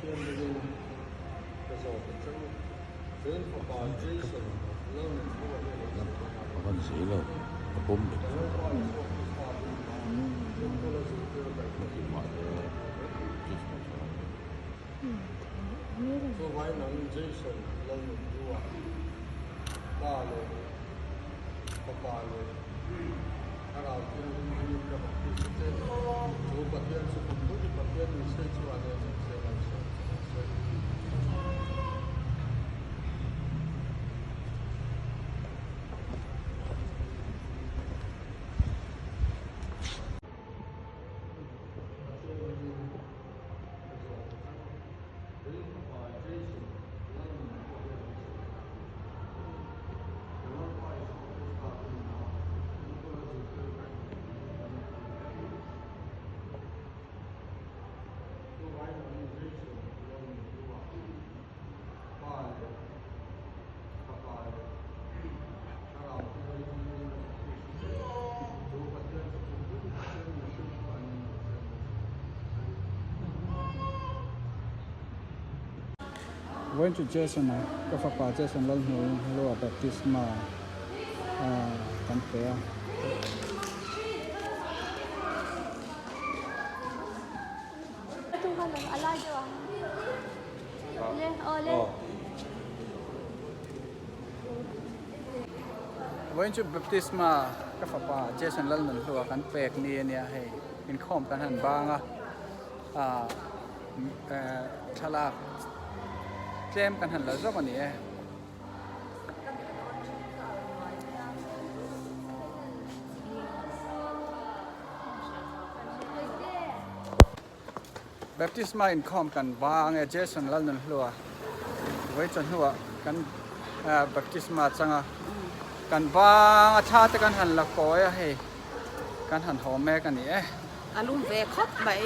A van zei lo a pawm bet chu nakinah te Christmas a Vawiin chu Jason a ka fapa Jason Lalhnuaiin hello a baptisma kan pe a. Vawiin chu baptisma ka fapa Jason Lalnunhlua kan pek ni a nia hei inkhawm kan han bang a ah thlalak tlem kan han la zawk a ni e. Baptisma inkhawm kan vang e Jason Lalnunhlua vawi chawhnuah kan baptisma changa kan vang a thla te kan han la kawi a hei kan han haw mek a ni e. A lum ve khawp mai.